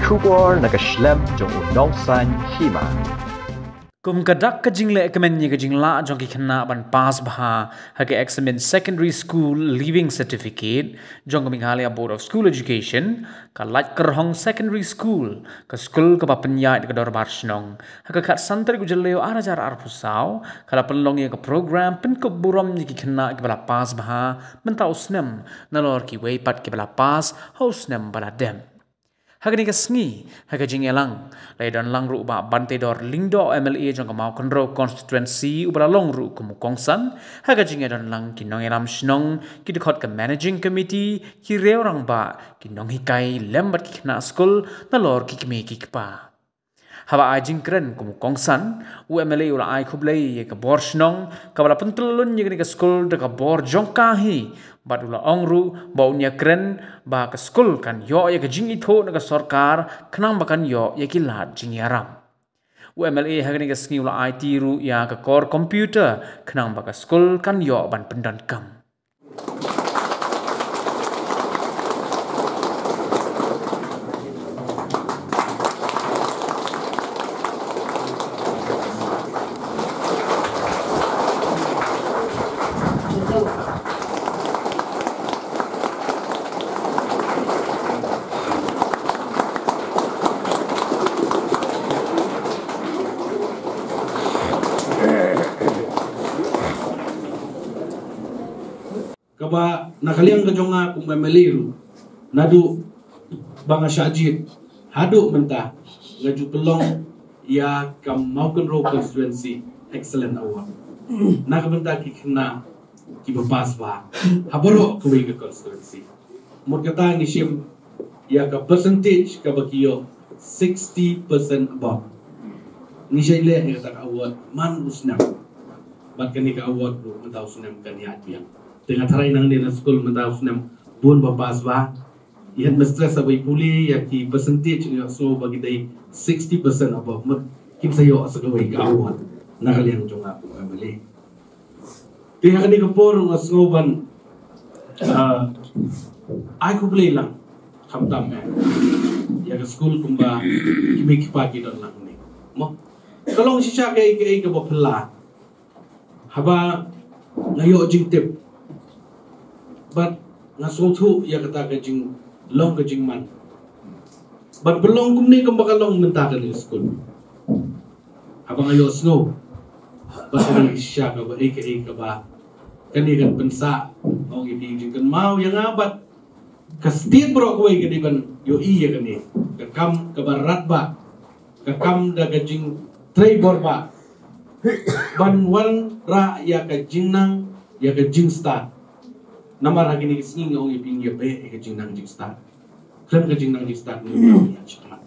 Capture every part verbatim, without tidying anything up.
Khubor na ka shlem jong u nongsan hima. Kum ka dak ka jingleh kmen ïa ka jinglah jong ki khynnah ban pass bha ha ka examen Secondary School Leaving Certificate jong ka Meghalaya Board of School Education, ka Laitkyrhong Secondary School, ka skul kaba pynïaid da ka Dorbar Shnong, ha ka khatsan tarik u Jylliew arhajar arphew saw, ka la pynlong ïa ka program pynkup burom ïa ki khynnah kiba la pass bha mynta u snem, nalor kiwei pat kiba la pass ha u snem ba la dep. Ha kane ka sngi, ha ka jingïalang, la ïadon lang ruh Bah Banteidor Lyngdoh, M L A jong ka Mawkynrew Constituency, uba la long ruh kum u kongsan. Ha ka jingïadon lang ki nongïalam shnong, ki dkhot ka Managing Committee, ki riew rangbah, ki nonghikai lem bad ki khynnah skul, nalor ki kmie ki kpa. Haba ai jingkren kum u kongsan, u M L A u la ai khublei ïa ka bor shnong kaba la pyntyllun ïa kane ka skul da ka bor jong ka hi, bad u la ong ruh ba un ïakren ba ka skul kan ïoh ïa ka jingithuh na ka sorkar khnang ba kan ïoh ïa ki lad jingïarap. U M L A ha kane ka sngi u la aiti ruh ïa ka kor computer khnang ba ka skul kan ïoh ban pyndonkam. Kaba na ka liang ka jong nga kum M L A ruh, naduh ba nga shah jied haduh mynta, nga ju pynlong ïa ka Mawkynrew Constituency Excellent Award na ka bynta ki khynnah kiba pass bha ha baroh kawei ka constituency. Mut kata ngi shim ïa ka percentage kaba ki ïoh sixty percent above. Ngi shait leh ïa kata ka award man u snem. Bad kane ka award ruh mynta u snem kan ïaid biang. Te nga tharai nangne na skul mynta u snem bun ba pass bha. I headmistress haba i pule ïa ki percentage, nga sngew ba ki dei sixty percent above, mut kim sa ïoh sa kawei ka award na ka liang jong nga kum M L A. Te ha kane ka por nga sngew ban, ah, ai khublei lang khamtam, eh, ïa ka skul kumba ki mei ki pa ki don lang ne, mo. Ka long shisha kaei kaei kaba phylla. Haba nga ïoh jingtip, bad nga sngewthuh ïa kata ka jinglong ka jingman ban pynlong kumne kumba ka long mynta kane ka skul. Haba nga ïohsngew ba ka dei shisha kaba ei kaei kaba kane kan pynsah, nga ong ïa phi, jingkynmaw ïa nga bad ka state baroh kawei ka dei ban ïohi ïa kane ka kam kaba radbah, ka kam da ka jingtrei borbah ban wanrah ïa ka jingnang, ïa ka jingstad. Namar ha kine ki sngi nga ong ïa phi, ngi ïa beh ïa ka jingnang jingstad. Khlem ka jingnang jingstad ngi ïa shakhmat.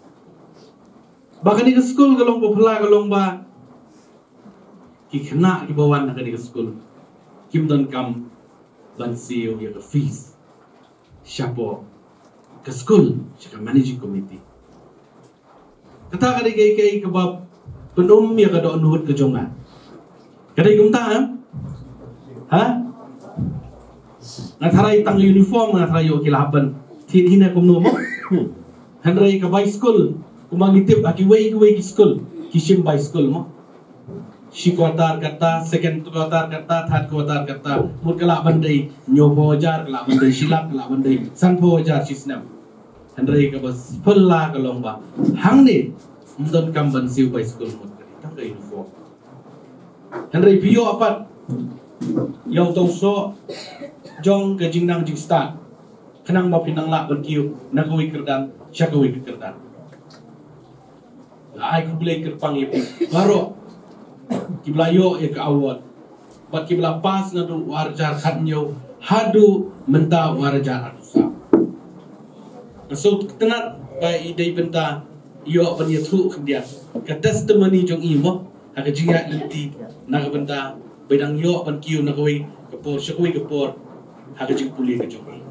Ba kane ka skul ka long ba phylla, ka long ba ki khynnah kiba wan ha kane ka skul kim donkam ban siew ïa ka fees shapoh ka skul, sha ka managing committee. Kata ka dei kaei kaei kaba pynum ïa ka dohnud ka jong nga. Ka dei kumta, ha? Ha? Nga tharai tang uniform nga tharai ïoh ki la hap ban thied hi ne kumno mo. Hynrei ka bai skul, kumba ngi tip ha kiwei kiwei ki skul ki shim bai skul mo. Shi quarter katta, second quarter katta, third quarter katta. Mut ka lah ban dei hynñiewphew hajar, ka lah ban dei shi lak, ka lah ban dei sanphew hajar shi snem. Hynrei kaba phylla ka long ba hangne ym donkam ban siew bai skul mut ka dei tang ka uniform. Hynrei phi ïoh pat ïa uta u soh jong ka jingnang jingstad, khnang ba phin nang lah ban kiew na kawei ka kyrdan sha kawei ka kyrdan. Nga ai khublei kyrpang ïa phi baroh kiba la ïoh ïa ka award bad kiba la pass naduh u arhajar khathynñiew haduh mynta u arhajar arphew saw. Nga sngewtynnat ba i dei bynta ïoh ban ïathuh khyndiat ka testimony jong i mo ha ka jingïaid lynti na ka bynta ba i dang ïoh ban kiew na kawei ka por sha kawei ka por ha ka jingpule ka jong i.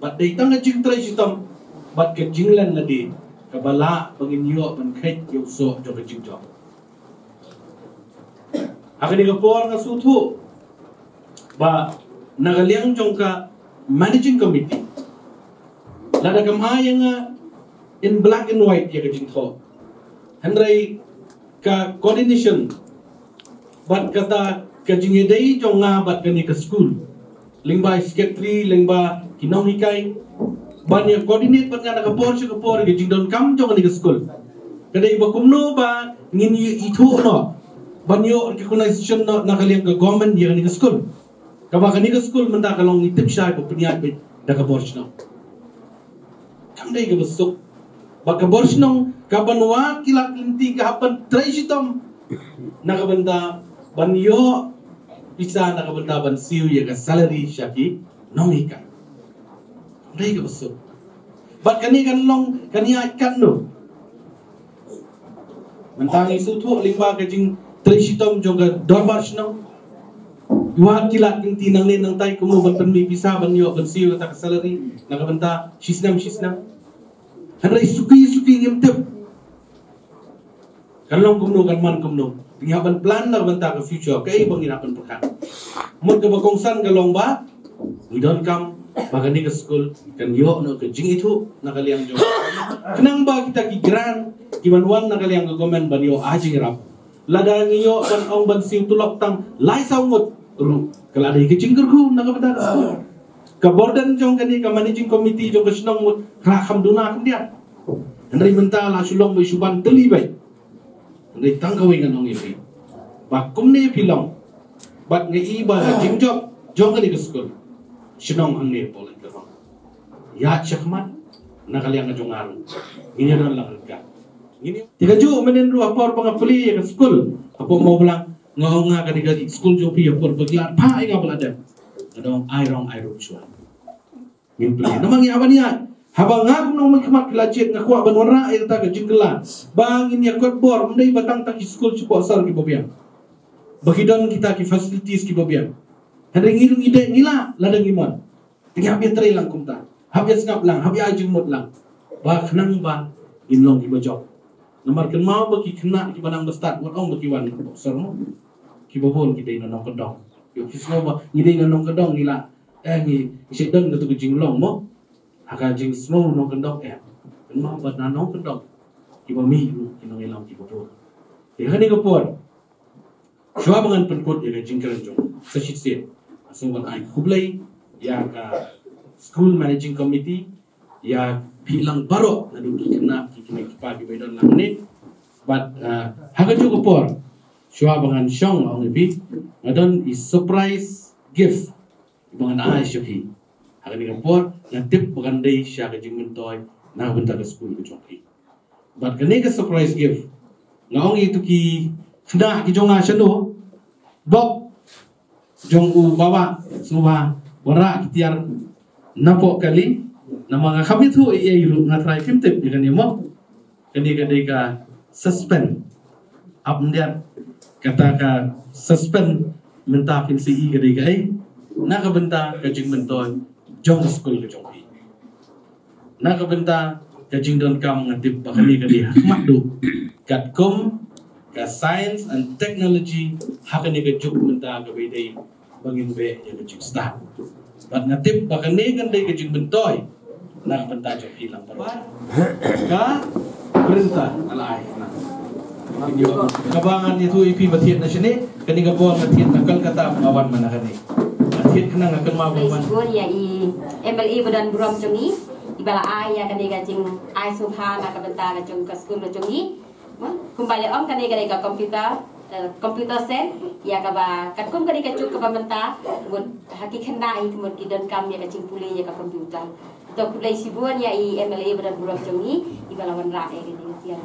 Bad dei tang ka jingtrei shitom bad ka jinglen lade kaba lah ba ngin ïoh ban kheit ïa u soh jong ka jingjop. Ha kane ka por nga sngewthuh ba na ka liang jong ka managing committee, lada kam ai ïa nga in black and white ïa ka jingthoh. Hynrei ka coordination bad kata ka jingïadei jong nga bad kane ka skul, lyngba i secretary, lyngba ki nonghikai, ban ïa coordinate bad nga na ka por sha ka por ïa ka jingdonkam jong kane ka skul. Ka dei ba kumno ba ngin ïa ithuh noh ban ïoh recognition noh na ka liang ka government ïa kane ka skul. Kaba kane ka skul mynta ka long ngi tip shai ba pynïaid beit da ka bor shnong. Kam dei kaba suk ba ka bor shnong ka ban wad ki lad ki lynti ka hap ban trei shitom na ka bynta ban ïoh pisa, na ka bynta ban siew ïa ka salary sha ki nonghikai. Kam dei kaba suk. Bad kane kan long, kan ïaid katno? Mynta ngi sngewthuh lyngba ka jingtrei shitom jong ka dorbar shnong. Ïa ki lad ki lynti nangne nangtai kumno ban pynmih pisa ban ïoh ban siew kata ka salary na ka bynta shisnem shisnem. Hynrei suki suki ngim tip kan long kumno, kan man kumno. Ngi hap ban plan na ka bynta ka future, kaei ba ngin hap ban pyrkhat. Mut kaba kongsan ka long ba ngi donkam ba kane ka skul kan ïoh noh ka jingithuh na ka liang jong, khnang ba kita ki grant ki ban wan na ka liang ka government ban ïoh ai jingïarap. Lada ngi ïoh ban ong ban siew tulop tang lai saw ngut ruh, ka la dei ka jingkyrkhu na ka bynta ka skul. Ka burden jong kane ka managing committee jong ka shnong mut ka la kham duna khyndiat. Hynrei mynta la shu long ba shu ban tylli beit. Hynrei tang kawei ngan ong ïa phi ba kumne phi long bad nga i ba ka jingjop jong kane ka skul, shnong hangne hapoh Laitkyrwang ïa shakhmat na ka liang ka jong nga ruh ngin ïa don lang ryngkat. Ngin ïa, te kajuh mynnin ruh ha por ba nga plie ïa ka skul hapoh Mawblang, nga ong nga kane ka skul jong phi ha por ba ki la phah ïa nga ba la dep, nga dang ai rong ai ruh shuwa. Ngin plie namar ngi hap ban ïaid. Haba nga kum u nongmihkhmat phi la jied, nga kwah ban wanrah ïa kata ka jingkylla ba ngin ïa kot bor, ym dei ba tang tang ki skul shapoh sor kiba biang, ba ki don kita ki facilities kiba biang. Hynrei ngi ruh ngi dei, ngi lah lada ngi mon. Te ngi hap ïa trei lang kumta, hap ïa sngap lang, hap ïa ai jingmut lang ba khnang ba ngin long kiba jop. Namar kynmaw ba ki khynnah kiba nang ba stad, wat ong ba ki wan shapoh sor mo, kiba bun ki dei na nongkyndong. Ïoh ki sngew ba ngi dei na nongkyndong ngi lah, eh, ngi, ngi shu don katu ka jinglong mo. Ha ka jingsngew nongkyndong, eh, kynmaw ba na nongkyndong kiba mih ruh ki nongïalam kiba bun. Te ha kane ka por, shuwa ba ngan pynkut ïa ka jingkren jong nga, sa shisien nga sngewbha ban ai khublei ïa ka school managing committee, ïa phi lang baroh, naduh ki khynnah, ki kmie ki kpa kiba don lang ne. Bad, ah, ha kajuh ka por, shuwa ba ngan shong, nga ong ïa phi, nga don i surprise gift ba ngan ai sha phi. Ha kane ka por nga tip ba kan dei sha ka jingmyntoi na ka bynta ka skul ka jong phi. Bad kane ka surprise gift, nga ong ïa kito ki khynnah ki jong nga shano, bok jong u Baba, sngewbha wanrah ki tiar napoh kali. Namar nga kham ithuh ei ei ruh, nga trai phim tip ïa kane mo. Kane ka dei ka suspend. Ap ndiat kata ka suspend mynta phin sa i ka dei kaei. Na ka bynta ka jingmyntoi jong ka skul ka jong phi, na ka bynta ka jingdonkam, nga tip ba kane ka dei ha khmat duh katkum ka science and technology ha kane ka juk mynta kaba ïadei ba ngin beh ïa ka jingstad. Bad nga tip ba kane kan dei ka jingmyntoi na ka bynta jong phi lang baroh. Ka printer nga la ai na. Kaba ngan ïathuh ïa phi ba thied na shane, kane ka bor nga thied na Kolkata, nga wan ma na kane. Nga thied khnang, nga kynmaw ba wan. Shibun ïa i M L A ba don burom jong ngi, iba la ai ïa kane ka jingai sngewbha na ka bynta ka jong ka skul ka jong ngi. Kumba la ong, kane ka dei ka computer, eh, computer set, ïa kaba katkum kane ka juk kaba mynta, mut ha ki khynnah hi mut ki donkam ïa ka jingpule ïa ka computer. To khublei shibun ïa i M L A ba don burom jong ngi, iba la wanrah ïa kane ka tiar.